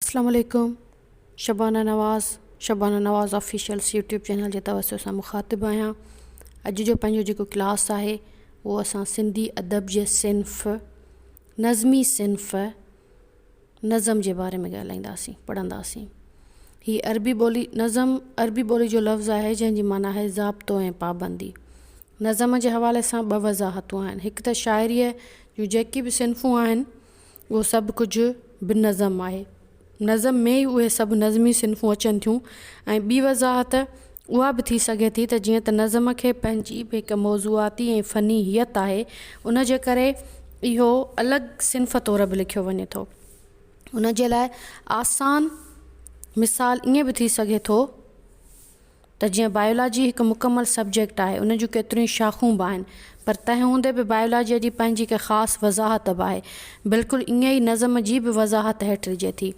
اسلام عليڪم Shabana Nawaz Shabana Nawaz officials YouTube channel جي توسط سان مخاطب آهيان اڄ جو پنهنجو جيڪو ڪلاس آهي اهو اسان سنڌي ادب جي صنف نظمي صنف نظم جي باري ۾ ڳالهائينداسين پڙهنداسين هي عربي ٻولي نظم عربي ٻولي جو لفظ آهي جنهن جي معنيٰ آهي ضابطو ۽ پابندي نظم جي حوالي سان ٻه وضاحتون آهن هڪ ته شاعريء جون جيڪي به صنفون آهن اهو سڀ ڪجهه به نظم آهي. نظم ۾ ئي اهي سڀ نظمي صنفون اچن ٿيون ۽ ٻي وضاحت اها به ٿي سگهي ٿي ته جيئن ته نظم کي پنهنجي به هڪ موضوعاتي ۽ فني هيئت آهي، ان جي ڪري اهو الڳ صنف طور به لکيو وڃي ٿو. ان جي لاء آسان مثال ائين به ٿي سگهي ٿو. ته جيئن بايولاجي هڪ مڪمل سبجيڪٽ آهي، ان جون ڪيتريون ئي شاخون به آهن، پر تنهن هوندي به بايولاجيء جي پنهنجي هڪ خاص وضاحت به آهي. بلڪل ائين ئي نظم جي به وضاحت هيٺ ڏجي ٿي.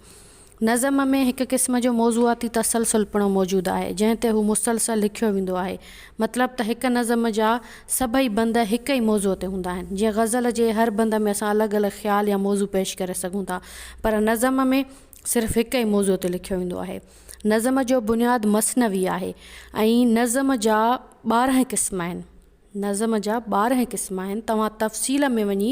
نظم ۾ هڪ قسم جو موضوعاتي تسلسل پڻ موجود آهي، جنهن تي هو مسلسل لکيو ويندو آهي. مطلب ته هڪ نظم جا سڀئي بند هڪ ئي موضوع تي هوندا آهن. جيئن غزل جي هر بند ۾ اسان الڳ الڳ خيال يا موضوع پيش ڪري سگهون ٿا، پر نظم ۾ صرف هڪ ئي موضوع تي لکيو ويندو آهي. نظم جو بنياد مثنوي آهي ۽ نظم جا 12 قسم آهن. نظم جا 12 قسم آهن. توهان تفصيل ۾ وڃي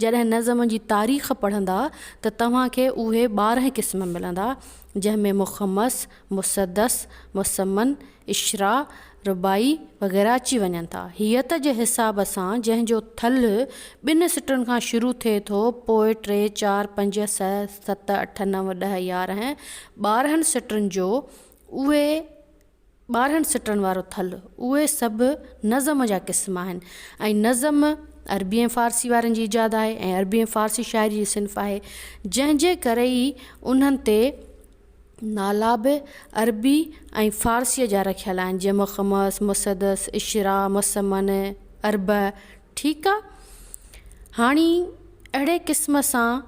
جڏهن نظم جي تاريخ پڙهندا ته توهان کي اهي 12 قسم ملندا، جنهن ۾ مخمس، مسدس، مثمن، عشرا، رباعي وغيره اچي وڃن ٿا. هيئت جي حساب سان جنهن جو ٿلهه ٻن سٽن کان شروع ٿئي ٿو، پوء ٽي، چار، پنج، سهه، ست، اٺ، نو، ڏهه، 11، 12 سٽن جو اهي 12 سٽن وارو ٿلهه، اهي سڀ نظم جا قسم آهن ۽ نظم عربي ۽ فارسي وارن جي ايجاد آهي ۽ عربي ۽ فارسي شاعري جي صنف آهي، جنهن جي ڪري ئي انهن تي نالا به عربي ۽ فارسيء جا رکيل آهن، جيئن مخمس، مسدس، عشرا، مثمن، اربع. ٺيڪ آ. هاڻي اهڙي قسم سان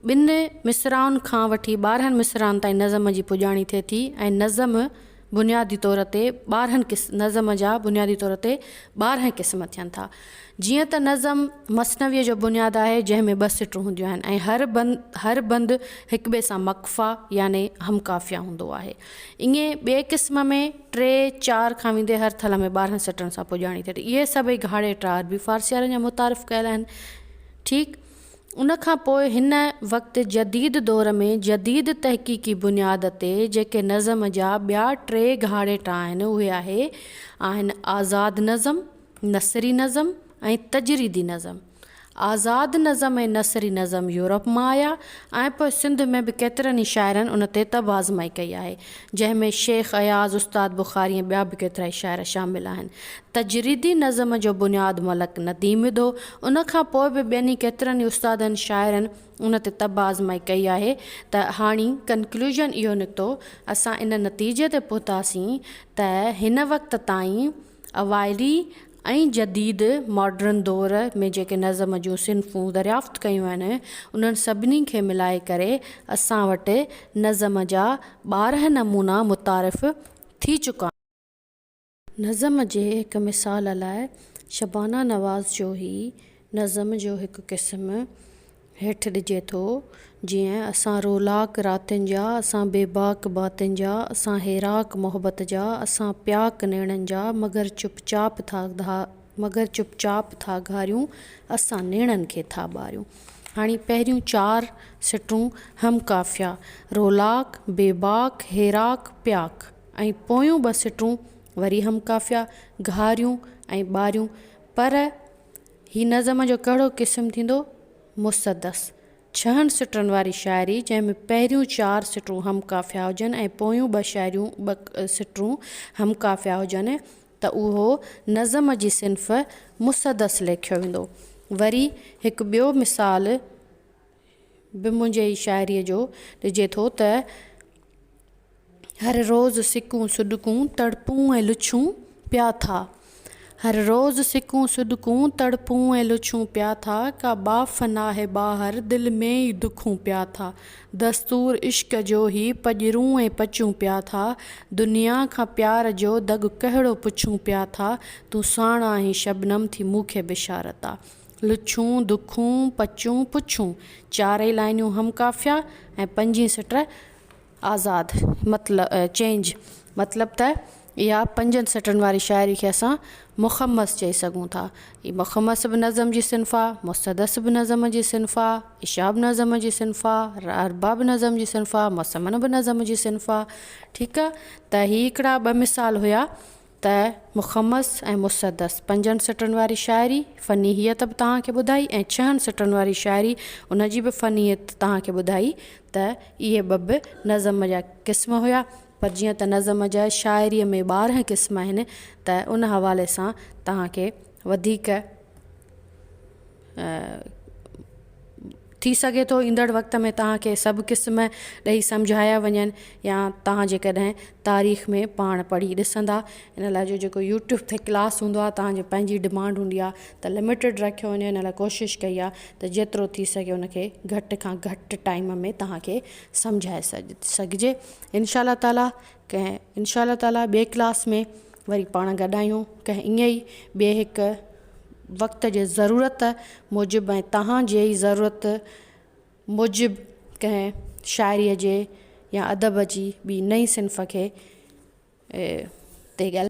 ٻن مصراعن کان وٺي 12 مصراعن تائين نظم جي پڄاڻي ٿئي ٿي ۽ نظم بنيادي طور تي 12 قسم نظم جا بنيادي طور تي 12 قسم ٿين ٿا. جيئن ته نظم مثنويء جو بنياد آهي، جنهن ۾ ٻه سٽون هونديون آهن ۽ هر بند هر بند هڪٻئي سان مقفيٰ يعني هم قافيه هوندو آهي. ائين ٻئي قسم ۾ ٽي، چار کان ويندي هر ٿل ۾ 12 سٽن سان پڄاڻي ٿئي ٿي. اهي سڀئي گهاڙيٽا عربي فارسي وارن جا متعارف ڪيل آهن. ٺيڪ ان کان پوء هن وقت جديد دور ۾ جديد تحقيقي بنياد تي جيڪي نظم جا ٻيا ٽي گهاڙيٽا آهن اهي آهي آهن آزاد نظم، نثري نظم ۽ تجريدي نظم. آزاد نظم ۽ نثري نظم يورپ مان آيا ۽ پوء سنڌ ۾ به ڪيترن ئي شاعرن ان تي طبع آزمائي ڪئي آهي، جنهن ۾ شيخ اياز، استاد بخاري ۽ ٻيا به ڪيترائي شاعر شامل آهن. تجريدي نظم جو بنياد ملڪ نديم وڌو، ان کان پوء به ٻين ئي ڪيترن ئي استادن شاعرن ان تي طبع آزمائي ڪئي آهي ته هاڻي ڪنڪلوزن اهو نڪتو، اسان ان نتيجي تي پهتاسين ته هن وقت تائين اوائلي ۽ جديد، ماڊرن، دور ۾ جيڪي نظم جون صنفون دريافت ڪيون آهن، انهن سڀني کي ملائي ڪري اسان وٽ نظم جا 12 نمونا متعارف ٿي چڪا آهن. نظم جي هڪ مثال لاء شبانه نواز جو هي نظم جو هڪ قسم هيٺ ڏجي ٿو، جيئن، اسان رولاڪ راتين جا، اسان بيباڪ باتين جا، اسان هيراڪ محبت جا، اسان پياڪ نيڻن جا، مگر چپ چاپ ٿا مگر چپ چاپ ٿا گهاريون، اسان نيڻن کي ٿا ٻاريون. هاڻي پهريون چار سٽون هم قافيه، رولاڪ، بيباڪ، هيراڪ، پياڪ، ۽ پويون ٻه سٽون وري هم قافيه، گهاريون ۽ ٻاريون، پر هي نظم جو ڪهڙو قسم ٿيندو؟ مسدس، ڇهن سٽن واري شاعري، جنهن ۾ پهريون چار سٽون هم قافيه هجن ۽ پويون ٻه شاعريون ٻه سٽون هم قافيه هجن ته اهو نظم جي صنف مسدس ليکيو ويندو. وري هڪ ٻيو مثال به منهنجي هي شاعريء جو ڏجي ٿو ته. هر روز سڪون سڏڪون، تڙپون ۽ لڇون پيا ٿا. هر روز سڪون سڏڪون، تڙپون ۽ لڇون پيا ٿا. ڪا ٻاڦ ناهي ٻاهر، دل ۾ ئي دکون پيا ٿا. دستور عشق جو هي، پڄرون ۽ پچون پيا ٿا. دنيا کان پيار جو دڳ ڪهڙو پڇون پيا ٿا. تون ساڻ آهين شبنم، ٿي مون کي بشارت آ. لڇون، دکون، پچون، پڇون، چارئي لائنيون هم قافيه ۽ پنجين سٽ آزاد مطلب چينج مطلب ته اها پنجن سٽن واري شاعري کي اسان مخمس چئي سگهون ٿا. هي مخمس به نظم جي صنف آ، مسدس به نظم جي صنف آ، اشا به نظم جي صنف آ، اربع به نظم جي صنف آ، مثمن به نظم جي صنف آ. ٺيڪ آ ته هي هڪڙا ٻه مثال هيا ته مخمس ۽ مسدس پنجن سٽن واري شاعري فني هيئت به توهان کي ٻڌائي ۽ ڇهن سٽن واري شاعري ان جي به فني هيئت توهان کي ٻڌائي ته اهي ٻه به نظم جا قسم هيا پر جيئن ته نظم جا شاعريء ۾ 12 قسم آهن ته ان حوالي سان توهان کي وڌيڪ ٿي سگهي ٿو ايندڙ وقت ۾ توهان کي سڀ قسم ڏئي سمجهايا وڃن يا توهان جيڪڏهن تاريخ ۾ پاڻ پڙهي ڏسندا ان لاء جو جيڪو يوٽيوب تي ڪلاس هوندو آهي توهان جي پنهنجي ڊمانڊ هوندي آهي ته لميٽيڊ رکيو وڃي ان لاء ڪوشش ڪئي آهي ته جيترو ٿي سگهي ان کي گهٽ کان گهٽ ٽائيم ۾ توهان کي سمجهائي سگهجي انشاء الله تعالي ڪنهن انشاء الله تعالي ٻئي ڪلاس ۾ وري پاڻ گڏ آهيون ڪنهن ائين ئي ٻئي هڪ وقت جي ضرورت موجب ۽ توهان جي ئي ضرورت موجب ڪنهن شاعريء جي يا ادب جي ٻي نئين صنف کي تي ڳالهائينداسين.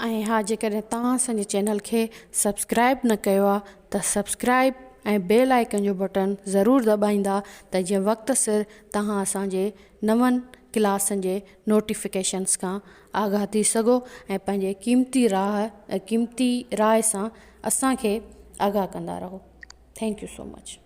۽ ها جيڪڏهن توهان اسان جي چينل کي سبسڪرائب نه ڪيو آهي ته سبسڪرائب ۽ بيل آئيڪن جو بٽڻ ضرور دٻائيندا ته جيئن وقت سر توهان اسان جي نون ڪلاسن جي نوٽيفڪيشنس کان آگاهه ٿي سگهو ۽ پنهنجي قيمتي راهه قيمتي راء سان اسان کي آگاهه ڪندا رهو thank you so much.